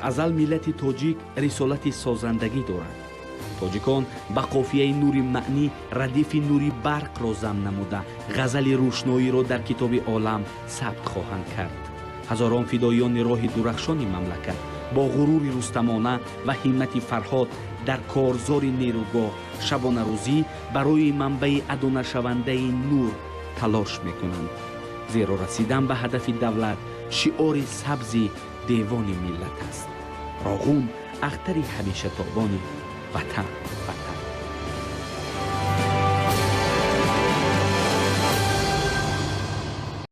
Азал миллати тоҷик рисолати созандагӣ дорад. Тоҷикон ба қофияи нури маънӣ радифи нури барқро зам намуда, ғазали рӯшноиро дар китоби олам сабт хоҳанд кард. Ҳазорон фидоиёни роҳи дурахшони мамлакат бо ғурури рустамона ва ҳиммати Фарҳод дар корзори нерӯгоҳ шабонарӯзӣ барои манбаи адонашавандаи нур талош мекунанд, зеро расидан ба ҳадафи давлат шиори сабзи девони миллат аст. Роғун, ахтари ҳамешатобони ватан.